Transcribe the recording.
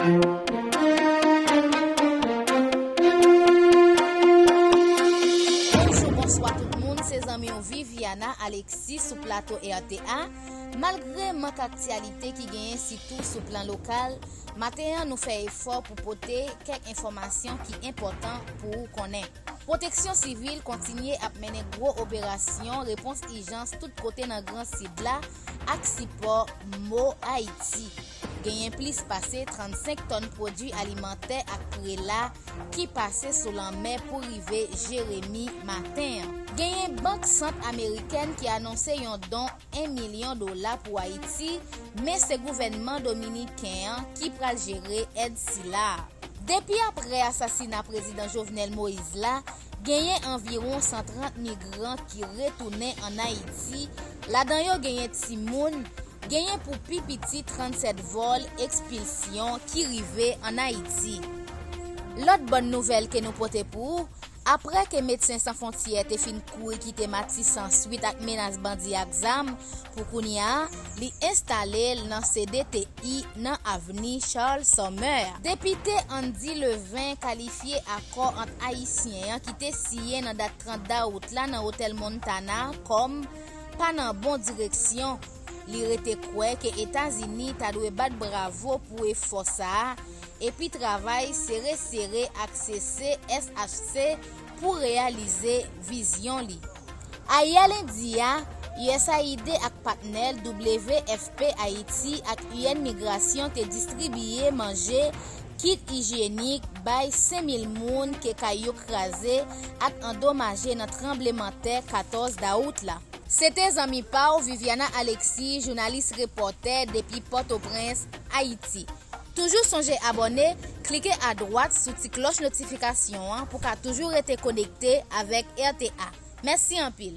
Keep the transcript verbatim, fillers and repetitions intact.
Bonjou, bonswa tout moun, se zanmi w Viviana Alexis sou plato R T A. Malgre mank aktyalite ki genyen sitou sou plan lokal, maten an nou fè efò pou pote kèk enfòmasyon ki enpòtan pou ou konnen. Pwoteksyon Sivil kontinye ap mennen gwo operasyon repons ijans tout kote nan Gran Sid la ak sipò Mo Ayiti. Genyen plis pase trannsenk tòn pwodui alimantè ak prela ki pase sou lanmè pou rive Jeremi maten an. Genyen Bank Sant Amerikèn ki anonse yon don en milyon dola pou Ayiti, men se gouvènman dominiken an ki pral jere èd sila a. Depi apre asasina Prezidan Jovenel Moïse la, genyen anviwon san trant migran ki retounen ann Ayiti, ladan yo genyen timoun, genyen pou pi piti trannsèt vòl ekspilsyon ki rive ann Ayiti. Lòt bòn nouvèl ke nou pote pou ou, apre ke Medsen San Fwontyè te fin kouri kite Matisan swit ak menas bandi ak zam pou kounye a, li enstale l nan C D T I nan avni Charles Sommer. Depite Andy Levin kalifye akò ant Ayisyen an ki te siyen nan dat trant dawout la nan Otèl Montana kòm pa nan bon direksyon. Li rete kwè ke Etazini ta dwe bat bravo pou efò sa a epi travay sere sere ak C C S H C pou reyalize vizyon li. Ayè lendi a, U S A I D ak patnè l W F P Ayiti ak U N Migrasyon te distribiye manje, kit ijyenik bay senk mil moun ke kay yo kraze ak andomaje nan tranblemanntè katòz dawout la. Se te zanmi pa w Viviana Alexis, jounalis repòtè depi Pòtoprens, Ayiti. Toujou sonje abòne, klike adwat sou ti klòch notifikasyon an pou ka toujou rete konekte avèk R T A. Mèsi anpil.